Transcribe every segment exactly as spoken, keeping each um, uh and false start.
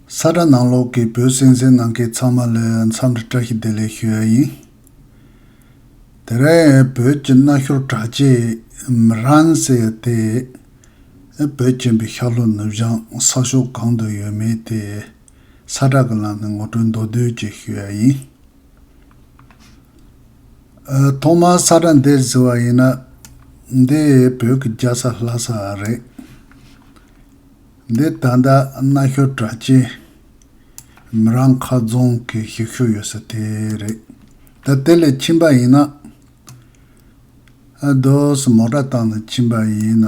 ས་ཁྲ་ནང་ལོགས་ཀྱི་བོད་གསན་གཟིགས་གནང་མཁན་ཚང་མ་ལ་འཚམས་འདྲི་བཀྲ་ཤིས་བདེ་ལེགས་ཞུ་ཡ་ཡིན། དེ་རིང་བོད་ཀྱི་སྣ་ཤོར་གྲགས་ཅན་མི་རན་ཟེར་ཡ་དེ། བོད་ཆེན་པོའི་ཤར་ལྷོ་ནུབ་བྱང་ས་ཕྱོགས་གང་དུ་ཡོད་མེད་དེ། ས་ཁྲ་གི་ལམ་ནས་ངོ་སྤྲོད་མདོར་བསྡུས་ཅིག་ཞུ་ཡ་ཡིན། ཨ། ཐོག་མར་ས་ཁྲ་འདི་གཟིགས་པ་ཡིན་ན། འདི་བོད་ཀྱི་རྒྱལ་ས་ལྷ་ས་རེད། འདི་ད་ལྟ་སྣ་ཤོར་གྲགས་ཅན་མི་རན་མཁར་རྫོང་གི་གཞིས་ཤོག་ཡོད་ས་དེ་རེད། ད་དེ་ལས་ཕྱིན་པ་ཡིན་ན། ཨ། རྡོ་སུ་མོ་ཊ་བཏང་ནས་ཕྱིན་པ་ཡིན་ན།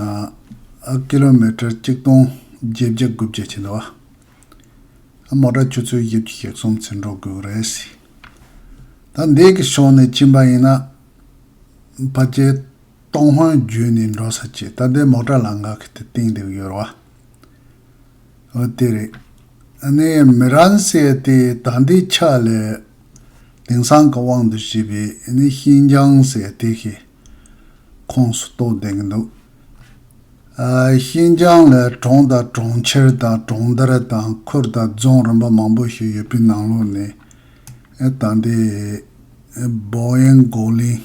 ཨ། ཀི་ལོ་མི་ཊར་གཅིག་སྟོང་བརྒྱད་བརྒྱ་དགུ་བརྒྱ་ཕྱིན་འདུག་བ། ཨ། མོ་ཊ་ཆུ་ཚོད་བཞི་བཅུ་ཞེ་གསུམ་ཙམ་འགྲོ་དགོས་རེད། ད་འདི་གི་ཕྱོགས་ནས་ཕྱིན་པ་ཡིན་ན། ཕལ་ཆེར་ཏུན་ཧོང་བརྒྱུད་ནས་འགྲོ་ས་ཅིག་ད་ལྟའི་མོ་ཊ་ལམ་ཁ་གི་དེ་སྟེང་དེ་ཡོད་རེད་བ། འོ་དེ་རེད། ཨ་ནི་མི་རན་ཟེར་དེ་ད་ལྟའི་ཆ་ལ་དེང་སང་གི་དབང་དུ་བྱས་པའི་ཨ་ནི་ཤིན་ཅང་ཟེར་དེ་གི་ཁོངས་སུ་གཏོགས་བསྡད་ཀྱི་འདུག་ཨ། ཤིན་ཅང་ལ་གྲོང་དང་གྲོང་ཁྱེར་དང་གྲོང་རྡལ་དང་ཁུལ་དང་རྫོང་རིམ་པ་མང་པོ་ཞིག་ཡོད་པའི་ནང་ལོགས་ནས། ཨ། ད་ལྟའི་བོ་ཡན་གོ་ལིན་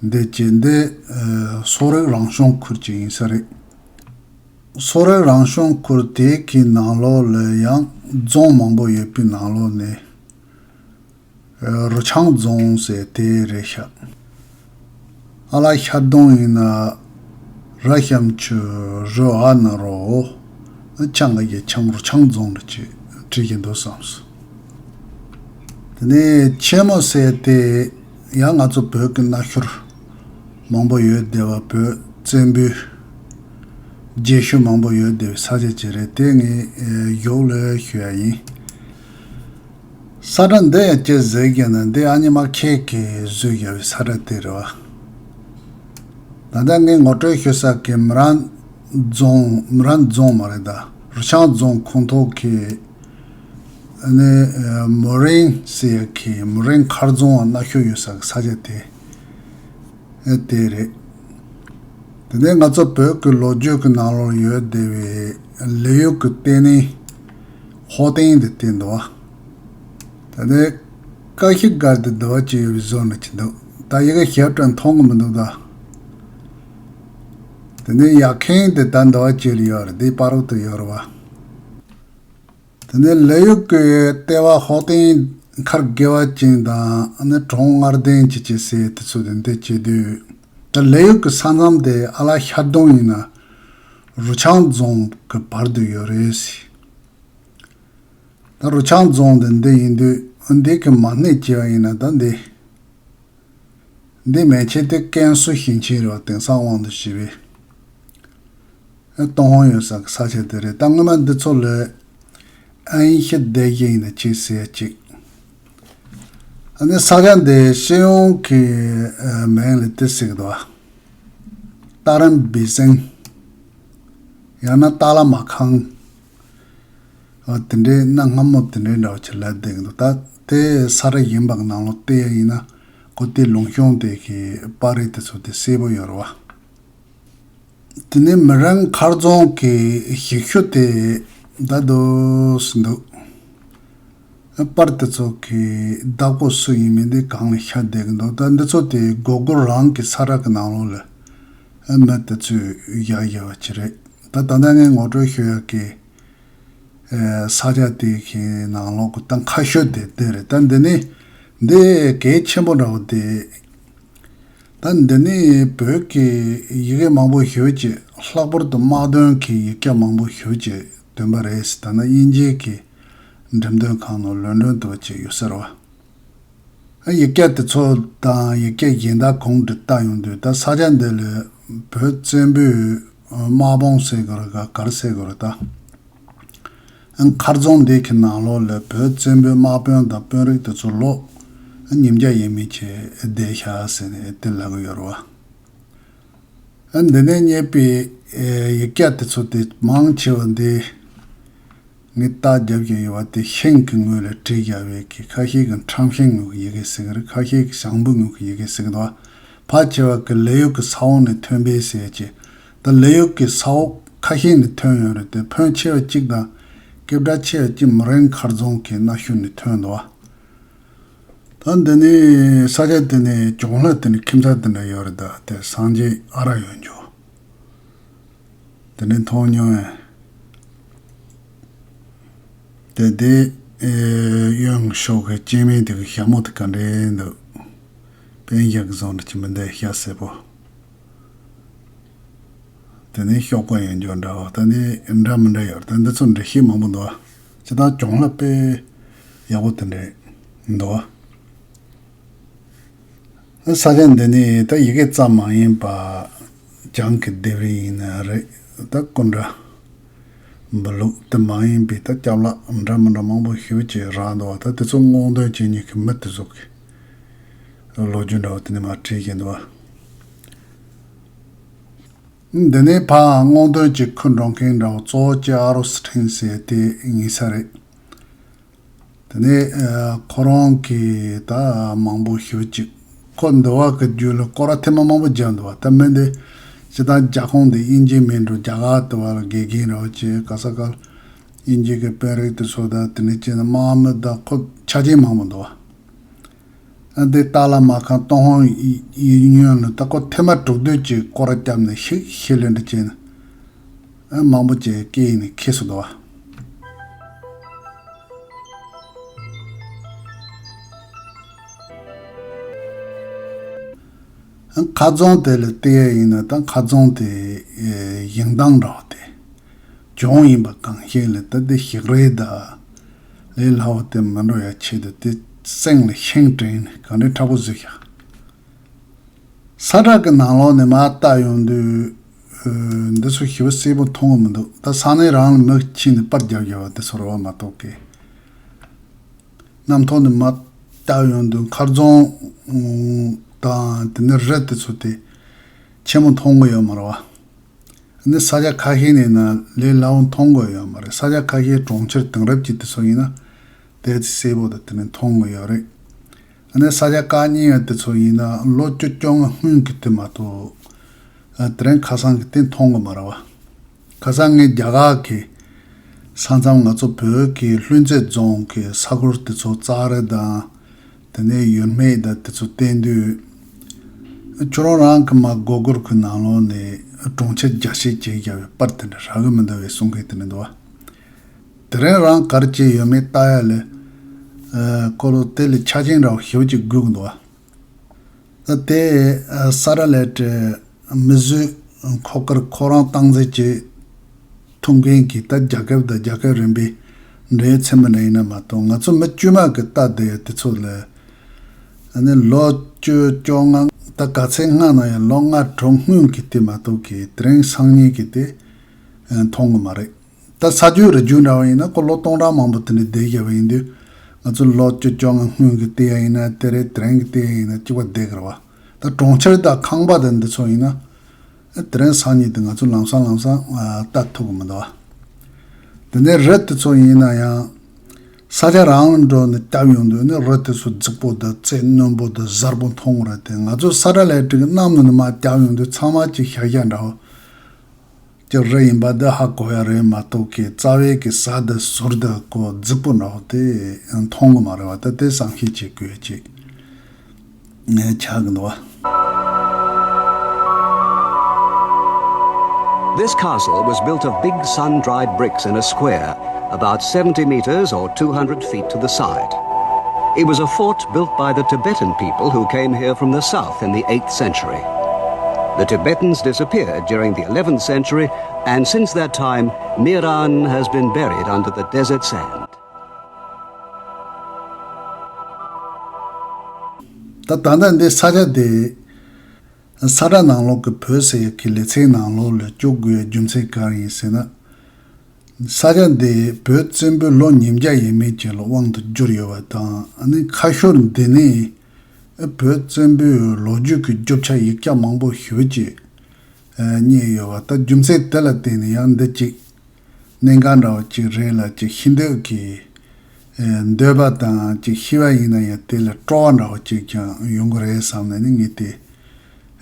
འདི་བཅས་འདི། ཨ། སོག་རིགས་རང་སྐྱོང་ཁུལ་གཅིག་ཡིན་ས་རེད། སོག་རིགས་རང་སྐྱོང་ཁུལ་དེ་གི་ནང་ལོགས་ལ་ཡང་རྫོང་མང་པོ་ཡོད་པའི་ནང་ལོགས་ནས། ཨ། རུ་ཆང་རྫོང་ཟེར་དེ་རེད་ཤག་ཨ་ལ་ཤ་དོང་ཡིན་ན། ར་ཤམ་ཆུ་རུ་ཨ་ན་རོ། ཨ། ཆང་ག་གི་ཆང་རུ་ཆང་རྫོང་རེད་ཅེས་བྲིས་ཀྱི་འདུག་བསམས་སོང་། དེ་ནས་ཆེན་མོ་ཟེར་དེ་ཡང་ང་ཚོ་བོད་ཀྱི་སྣ་ཤོར་མང་པོ་ཡོད་བསྡད་པ། བོད་བཙན་པོའི་རྗེས་ཤུལ་མང་པོ་ཡོད་བསྡད་པའི་ས་ཆ་ཅིག་རེད། དེ་ངས་ཨེ་གཞུག་ལ་ཞུ་ཡ་ཡིན། ས་ཁྲ་འདི་ཡང་ཅིག་གཟིགས་ཀྱི་ན། འདི་ཨ་ནི་མ་ཁེ་གིས་བཟོས་བཞག་པའི་ས་ཁྲ་དེ་རེད་བ། ད་ལྟ་ངས་ངོ་སྤྲོད་ཞུ་ས་གི་མི་རན་རྫོང་། མི་རན་རྫོང་མ་རེད་ད། རུ་ཆང་རྫོང་ཁོངས་གཏོགས་ཀྱི་ཨ་ནི་མོ་རིང་ཟེར་ཡ་གི་མོ་རིང་མཁར་རྫོང་སྣ་ཤོར་ཡོད་ས་གི་ས་ཆ་དེ། ཨ། དེ་རེད། དེ་ནས་ང་ཚོ་བོད་ཀྱི་ལོ་རྒྱུས་ཀྱི་ནང་ལོགས་ཡོད་བསྡད་པའི་ལི་ཡུལ་གྱི་ལྟེ་གནས་ཧོ་ཏིང་དེ་བསྟན་འདུག་བ། དེ་ནས་ཀ་ཤི་སྒར་དེ་འདི་བ་ཅིག་ཡོད་པའི་བཟོ་འདྲ་ཅིག་འདུག་ད་ཡི་གེ་ཞིབ་ཕྲ་མཐོང་གི་མི་འདུག་ད། དེ་ནས་ཡ་ཁེན་དེ་ད་འདི་བ་ཅིག་ལ་ཡོད་རེད། དེ་བར་དུ་ཡོད་རེད་བ། དེ་ནས་ལི་ཡུལ་གྱི་ལྟེ་བ་ཧོ་ཏིང་མཁར་དགེ་བ་ཅན་དང་། ཨ་ནི་གྲོང་ལྔ་ལྡན་གྱི་ཅེས་ཟེར་དེ་ཚོ་དེ་འདི་བྱེད་དུས། ད་ལི་ཡུལ་གྱི་ས་མཚམས་དེ་ཨ་ལ་ཤ་དོང་ཡིན་ན་རུ་ཆང་རྫོང་གི་བར་དུ་ཡོད་རེད་ཟེར། ད་རུ་ཆང་རྫོང་དེ་འདི་ཡིན་དུས། འདི་གི་མ་སྣེ་བྱས་པ་ཡིན་ན་ད་འདི། འདི་མན་ཆད་དེ་ཀན་སུའུ་ཞིང་ཆེན་རེད་བ། དེང་སང་དབང་དུ་བྱས་པའི་ཏུན་ཧོང་ཡོད་ས་གི་ས་ཆ་དེ་རེད། ད་སྔོན་མ་འདི་ཚོ་ལ་ཨན་ཤི་སྡེ་བཞི་ཡིན་ན་ཅིག་ཟེར་ཅིག་ཨ་ནི་ས་ཆ་འདི་སྤྱི་ཡོངས་ཀྱི་མིང་ལ་དེ་ཟེར་གི་འདུག་བ། ཏཱ་རན་བི་སེང་། ཡང་ན་ཏཱ་ལ་མ་ཁང་། ཨ། དེ་འདྲའི་གནའ་སྔ་མོ་དེ་འདྲའི་འདྲ་བ་ཅིག་ལབ་བསྡད་ཀྱི་འདུག་ད་དེ་ས་ར་ཡིན་པ་གི་ནང་ལོགས་བལྟས་ཡ་ཡིན་ན། ཁོ་དེ་ལུང་གཤོང་དེ་གི་པར་རིས་དེ་ཚོ་དེ་གསལ་པོ་ཡོད་རེད་བ། དེ་ནས་མི་རན་མཁར་རྫོང་གི་གཞིས་ཤོག་དེ་ད་དུ་སུ་འདུག་པར་དེ་ཚོ་གི་བདག་པོ་སུ་ཡིན་མིན་དེ་གང་ལ་ཤར་བསྡད་ཀྱི་འདུག་ད་འདི་ཚོ་དེ་སྒོར་སྒོར་རང་གི་ས་ར་གི་ནང་ལོགས་ལ་མི་དེ་ཚོས་བཞག་བཞག་པ་ཅིག་རེད། ད་ད་ལྟ་ངས་ངོ་སྤྲོད་ཞུ་ཡ་གི་ས་ཆ་དེ་གི་ནང་ལོགས་ཀྱི་ད་ཁ་ཤོ་དེ་དེ་རེད། ད་འདི་ནི་འདི་གལ་ཆེན་པོ་འདྲ་བོ་དེ། ད་འདི་ནི་བོད་ཀྱི་ཡི་གེ་མང་པོ་ཞེ་ཅིག་ལྷག་པར་དུ་དམག་དོན་གྱི་ཡིག་ཆ་མང་པོ་ཞེ་ཅིག་འདོན་པ་རེད། ད་ནི་དབྱིན་ཇིའི་གི་འགྲེམས་སྟོན་ཁང་ནང་ལོན་ཌོན་དུ་བ་ཅིག་ཡོད་ཟེར་བ། ཡིག་ཆ་དེ་ཚོ་དང་ཡིག་ཆ་གཞན་དག་གང་འདྲ་བལྟ་ཡོང་དུས། ད་ས་ཆ་འདི་ལ་བོད་བཙན་པོའི་དམག་དཔུང་ཟེར་དགོས་རེད་ག་ག་རེ་ཟེར་དགོས་རེད་ད། མཁར་རྫོང་འདི་གི་ནང་ལོགས་ལ་བོད་བཙན་པོའི་དམག་དཔོན་དང་དཔོན་རིགས་དེ་ཚོ་ལོ་ཉིས་བརྒྱ་ཡས་མས་ཅིག་བསྡད་ཤག་ཟེར་ནས་དེ་ལབ་ཀྱི་ཡོད་རེད་བ། འདི་ནས་རྙེད་པའི་ཡིག་ཆ་དེ་ཚོ་དེ་མང་ཆེ་བ་འདི་ངས་རྟགས་རྒྱབ་ཀྱི་ཡོད་པ་དེ་ཤིང་གི་ངོས་ལ་བྲིས་བཞག་པའི་གི་ཁ་ཤས་ཀྱི་ཁྲམ་ཤིང་ངོས་ཀྱི་ཡི་གེ་ཟེར་གི་རེད། ཁ་ཤས་ཀྱི་ཞང་བུ་ངོས་ཀྱི་ཡི་གེ་ཟེར་གི་འདུག་ཕལ་ཆེ་བ་གི་ལི་ཡུལ་གྱི་ས་འོག་ནས་ཐོན་པའི་ཟེར་གྱི། ད་ལི་ཡུལ་གྱི་ས་འོག་ཁ་ཤས་ནས་ཐོན་ཡོད་རེད་དེ། ཕོན་ཆེ་བ་གཅིག་དང་ སྐད་གྲགས་ཆེ་བ་གཅིག་མོ་རན་མཁར་རྫོང་གི་གནའ་ཤུལ་ནས་ཐོན་འདུག་བ། ད་འདི་ནས་ས་ཆ་དེ་ནས་གྱང་ལྷ་དེ་ནས་ཁྱིམ་ཚང་དེ་འདྲ་ཡོད་རེད། ད་དེ་སངས་རྒྱས་ཨ་ར་ཡོད་འགྱོ། དེ་ནས་མཐོང་མྱོང་ཡ། དེ་དེ་ཨེ་གཡོན་ཕྱོགས་ཀྱི་སྐྱེ་དམན་དེ་གི་ཞྭ་མོ་དེ་ག་འདྲས་འདུག་དཔེ་ཞིག་བཟོ་འདྲ་ཅིག་མི་འདུག་ཞྭ་སེར་པོ། དེ་ནས་གཤོག་པ་ཡང་འཇོག་འདྲ་བ། ད་ནི་འདྲ་མི་འདྲ་ཡོད། ད་འདི་ཚོ་འགྲེལ་བཤད་མང་པོ་འདུག་བ། ཇི་ལྟར་གྱང་ལྷ་དཔེ་ཡག་པོ་དེ་འདྲས་འདུག་བ། ས་ཆ་འདི་ནི་ད་ཡི་གེ་ཙམ་མ་ཡིན་པ། གྱང་གི་ལྡེབས་རིས་ཡིན་ན་རེད། ད་སྐུ་འདྲ། འབུལ་ལུགས་དེ་མ་ཡིན་པའི་ད་སྐྱབས་ལག་འདྲ་མི་འདྲ་མང་པོ་ཞེ་པོ་ཅིག་རག་འདུག་བ། ད་དེ་ཚོ་སྔོག་འདོན་བྱེད་མཁན་གྱི་མི་དེ་ཚོ་གི་ལོ་རྒྱུས་འདྲ་བོ་དེ་ནས་མར་བྲིས་བཞིན་འདུག་བ། འདི་ནས་ཕར་སྔོག་འདོན་གྱི་ཁུལ་འགྲོ་མཁན་འདྲ་བོ་གཙོ་བོ་གཅིག་ཨ་རོ་སི་ཁྲེང་ཟེར་དེ་ཡིན་ས་རེད། དེ་ནས་ཨ་ཁོ་རང་གིས་ད་མང་པོ་ཞུ་ཅིག་ཁོ་འདི་བ་གི་རྒྱུད་ལ་སྐོར་ར་ཐེངས་མ་མང་པོ་བརྒྱབ་འདུག་བ། ད་མི་འདི་སྤྱིར་བཏང་རྒྱ་ཁོངས་འདི་དབྱིན་ཇི་མིན་འགྲོ། རྒྱ་གར་དུ་བ་ལ་དགེ་རྒན་རེ་བ་བྱས། ག་ས་ག་ལ་དབྱིན་ཇི་གི་དཔོན་རིགས་དེ་ཚོ་དང་དེ་ནས་བྱས་ན་དམག་མི་དང་ཁོ་ཆ་རྐྱེན་མང་པོ་འདུག་བ། ཨ་འདི་ཏཱ་ལ་མ་ཁང་ཏུན་ཧོང་ཡི་ཡི་ཡོན་ལ་ད་ཁོ་ཐེངས་མ་དྲུག་བདུན་གྱི་སྐོར་ར་བརྒྱབ་ནས་ཤིག་ཤིག་ལེ་འདྲ་བྱས་ནས་ཨ་མང་པོ་བྱས་སྐད་ཡིག་ནས་ཁྱེར་སོང་འདུག་བ། མཁར་རྫོང་དེ་ལ་བལྟས་ཡ་ཡིན་ན་ད་མཁར་རྫོང་དེ་ཨེ་བཞེངས་སྟངས་འདྲ་བ་དེ་གྱང་ཡིན་པ་གང་ཤེས་ལ། ད་དེ་ཞིག་རེད། ད་ལས་སླ་བོ་དེ་མི་འགྲོ་ཡ་ཆེད་དུ་དེ་སེང་ལ་ཤིང་བྲིས་ནས་གང་འདྲའི་མཁྲེགས་པོ་བཟོས་ཤག་ས་བཀྲ་གི་ནང་ལོགས་ནས་མར་བལྟ་ཡོང་དུས་ཨེ་འདི་ཚོ་ཞེ་པོ་གསལ་པོ་མཐོང་གི་མི་འདུག་ད་ས་གནས་རང་ལ་མི་ཕྱིན་ནས་པར་རྒྱབ་རྒྱབ་པ་དེ་ཚོ་རེད་བ་མ་གཏོགས་ཀི། གནམ་ཐོག་ནས་མར་བལྟ་ཡོང་དུས་མཁར་རྫོང་དང་དེ་ནས་རི་དེ་ཚོ་དེ་ཆེན་མོ་མཐོང་གི་ཡོད་མ་རེད་བ། ཨ་ནི་ས་ཆ་ཁ་ཤས་ནས་ན་ལས་སླ་བོ་མཐོང་གི་ཡོད་མ་རེད། ས་ཆ་ཁ་ཤས་གྲོང་ཁྱེར་དེང་རབས་ཅན་དེ་ཚོ་ཡིན་ན་དེ་ཚོ་གསལ་པོ་དང་དེ་ནས་མཐོང་གི་ཡོད་རེད། ཨ་ནི་ས་ཆ་ཁག་གཉིས་ཡ་དེ་ཚོ་ཡིན་ན་ལོ་བཅུ་བཅོ་ལྔ་སྔོན་གྱི་དེ་མ་གཏོགས་ཨ་དེ་རིང་ཁ་སང་གི་དེ་མཐོང་གི་མ་རེད་བ། ཁ་སང་ངས་རྒྱ་གར་གྱི་ས་མཚམས་ང་ཚོ་བོད་ཀྱི་ལྷུན་རྩེ་རྫོང་གི་ས་ཁུལ་དེ་ཚོ་ཙཱ་རི་དང་དེ་ནས་ཡུལ་སྨད་དང་དེ་ཚོ་བསྟན་དུས། ཁྱོད་རང་རང་གི་མ་སྒོ་སྒོར་གི་ནང་ལོགས་ནས་གྲོང་ཁྱེར་རྒྱ་བཤད་བྱས་བཞག་པའི་པར་དེ་འདྲ་རག་གི་མི་འདུག་བས་གསུང་མཁན་དེ་འདྲ་འདུག་བ། དེ་རིང་རང་ག་རེ་བྱས་ཡོད་མེད་ལྟ་ཡ་ལས། ཨ་ཁོ་ལོ་དེ་ལས་ཆ་རྐྱེན་འདྲ་བོ་ཞེ་པོ་ཅིག་དགོས་ཀྱི་འདུག་བ། ད་དེ་ཨ་ས་ར་ལས་ཏེ་མི་བཟོས་ཁོ་ཁར་ཁོ་རང་སྟངས་འཛིན་བྱེད་ཐུབ་མཁན་གྱི་ད་རྒྱལ་ཁབ་དང་རྒྱལ་ཁབ་རིམ་པའི་འབྲེལ་ཡོད་ཚན་པ་འདྲ་ཡིན་ན་མ་གཏོགས་ང་ཚོ་མི་དཀྱུས་མ་གི་ལྟ་བསྡད་ཡ་དེ་ཚོ་ལ། ཨ་ནི་ལོ་བཅུ་བཅོ་ལྔ་ད་ག་ཚད་སྔ་ན་ཡང་ལོ་ལྔ་དྲུག་སྔོན་གྱི་དེ་མ་གཏོགས་ཀྱི་དེ་རིང་སང་ཉིན་གྱི་དེ་མཐོང་གི་མ་རེད། ད་ས་རྒྱུས་རི་རྒྱུད་འདྲ་བ་ཡིན་ན་ཁོ་ལོ་སྟོང་ཕྲག་མང་པོ་དེ་འདྲ་བསྡད་བཞག་པ་ཡིན་དུས་ང་ཚོ་ལོ་བཅུ་བཅོ་ལྔ་སྔོན་གྱི་དེ་ཡ་ཡིན་ན་དེ་རེད། དེ་རིང་གི་དེ་ཡ་ཡིན་ན་གཅིག་པ་བསྡད་ཀྱི་རེད་བ། ད་གྲོང་ཁྱེར་དང་ཁང་པ་དང་འདི་ཚོ་ཡིན་ན་དེ་རིང་སང་ཉིན་དེ་ང་ཚོ་ལམ་སང་ལམ་སང་ལྟ་ཐུབ་ཀྱི་མི་འདུག་བ། དེ་ནས་རི་དེ་ཚོ་ཡིན་ན་ཡང་ས་ཆ་རང་ལ་འགྲོ་ནས་བརྒྱབ་ཡོང་དུས་ནི་རི་དེ་ཚོ་རྫིག་པོ་དང་རྩེ་རྣོན་པོ་དང་གཟར་པོ་མཐོང་གི་རེད་དེ། ང་ཚོ་ས་ཁྲ་ལས་ཀྲིག་གནམ་ནས་མར་བརྒྱབ་ཡོང་དུས་ཚང་མ་གཅིག་ཤ་ཤ་འདྲ་བོ་ཀྱི་རི་ཡིན་པ་འདི་ཧ་གོ་ཡ་རེད་མ་གཏོགས་ཀྱི་རྩ་བའི་གི་ས་དེ་ཟུར་དེ་ཀོ་རྫིག་པོ་འདྲ་བོ་དེ་མཐོང་གི་མ་རེད་བ། ད་དེ་བསམ་ཤེས་བྱེད་དགོས་ཅིག་ངས་ཆགས་གི་འདུག་བ། This castle was built of big sun-dried bricks in a square, about seventy meters or two hundred feet to the side. It was a fort built by the Tibetan people who came here from the south in the eighth century. The Tibetans disappeared during the eleventh century, and since that time, Miran has been buried under the desert sand. ད་ད་ལྟ་འདི་ས་ཆ་དེ། ས་ཁྲ་ནང་ལོགས་ཀྱི་བོད་ཟེར་ཡག་གི་ལེ་ཚན་ནང་ལོགས་ལ་བཅུག་དགོས་ཡ་རྒྱུ་མཚན་གང་ཡིན་ཟེར་ན། ས་ཆ་འདི་བོད་བཙན་པོའི་ལོ་ཉིས་བརྒྱ་ཡས་མས་ཅིག་ལ་དབང་དུ་བསྒྱུར་ཡོད་པ་དང་། ཨ་ནི་ཁ་ཤོར་འདི་ནས་བོད་བཙན་པོའི་ལོ་རྒྱུས་ཀྱི་རྒྱུ་ཆ་ཡིག་ཆ་མང་པོ་ཞེ་པོ་ཅིག་རྙེད་ཡོད་པ། ད་རྒྱུ་མཚན་དེ་ལ་བརྟེན་ནས་ཡང་འདི་ཅིག་གནད་འགག་འདྲ་བོ་ཅིག་རེད་ལ། ཅིག་ཤི་འདོད་ཀྱི་འདོད་པ་དང་། ཅིག་ཤི་བ་ཡིན་ན་ཡང་དེ་ལ་སྤྲོ་བ་འདྲ་བོ་ཅིག་ཀྱང་ཡོང་གི་རེད་བསམ་ནས་ནི་ངས་དེ་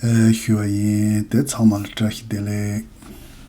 ཞུས་པ་ཡིན། དེ་ཚང་མ་ལ་བཀྲ་ཤིས་བདེ་ལེགས།